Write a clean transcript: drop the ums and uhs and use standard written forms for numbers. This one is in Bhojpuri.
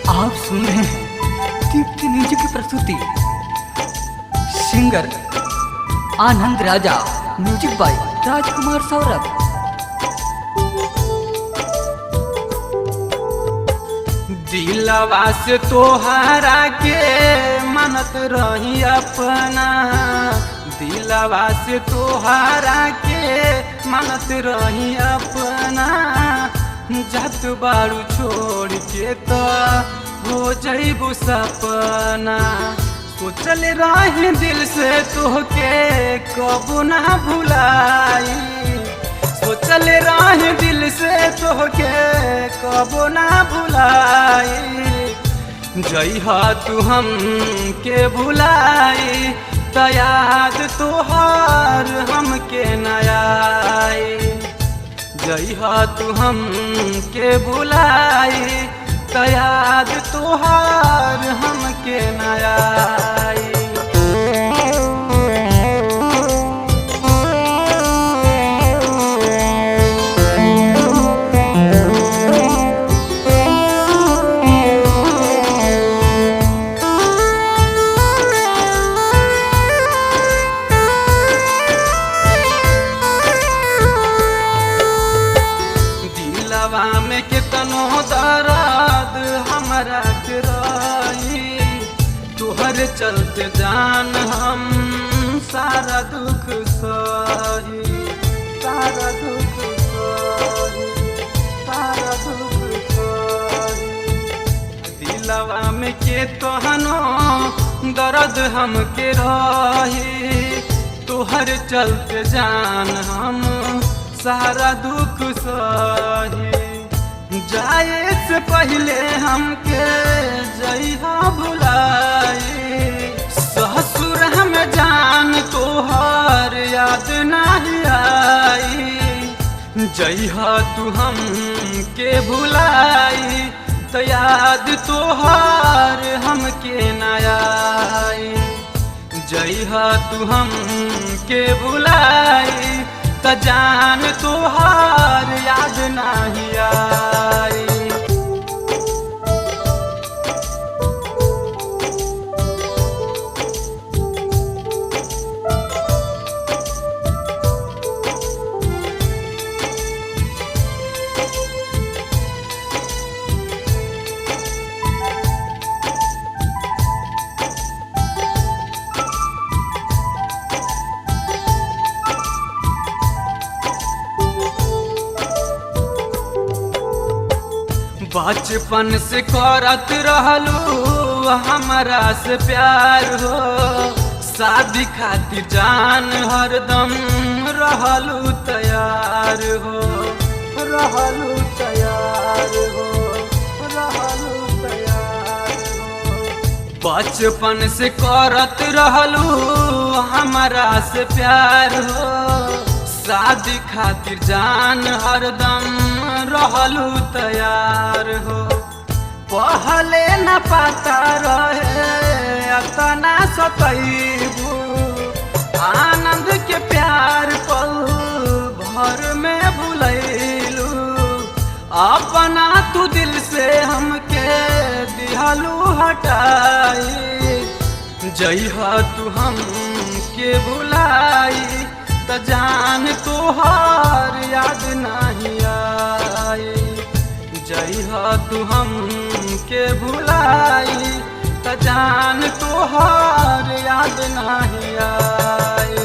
आप सुन रहे हैं दीप्ति म्यूजिक की प्रस्तुति। Singer Anand Raja, music by Rajkumar Saurabh. दिलवा से तोहरा के मानत रही अपना, दिलवा से तोहरा के मानत रही अपना। जात बारू छोड़ के तो हो जइबू सपना। सोचल रही दिल से तोहके कबू ना भुलाई, सोचल रही दिल से तोहके कबो ना भुलाई। जइहा तू हम के भुलाई त याद तोहार हमके न आई। जइहा तू हम के भुलाई त याद तोहार हमके न आई। दिलवा में केतनो दर्द हमरा के रही, तुहर चलते जान हम सारा दुख सही, सारा दुख सही, सारा दुख सही। दिलवा में के तोहनो दर्द हमके रही, तुहर चलते जान हम सारा दुख सही। जाए से पहले हमके जइहा भुलाई, ससुर हम जान तोहर याद नहीं आई। जइहा तू हम के भुलाई त याद तोहर हमके न आई। जइहा तू हम के भुलाई त जान तोहार याद नाही आई। बचपन से करत रहलू हमरा से प्यार हो, शादी खातिर जान हरदम रहलू तैयार हो, रहलू तैयार हो, रहलू तैयार हो। बचपन से करत रहलू हमरा से प्यार हो, शादी खातिर जान हरदम रहलू तैयार हो। पहले न पता रहे अतना सतैबू, आनंद के प्यार पल भर में भुलैलू। अपना तू दिल से हमके दिहलू हटाई, जइहा तू हम के भुलाई त जान तोहार याद नहीं आई। जइहा तू हम के भुलाई त जान तोहार याद नहीं आई।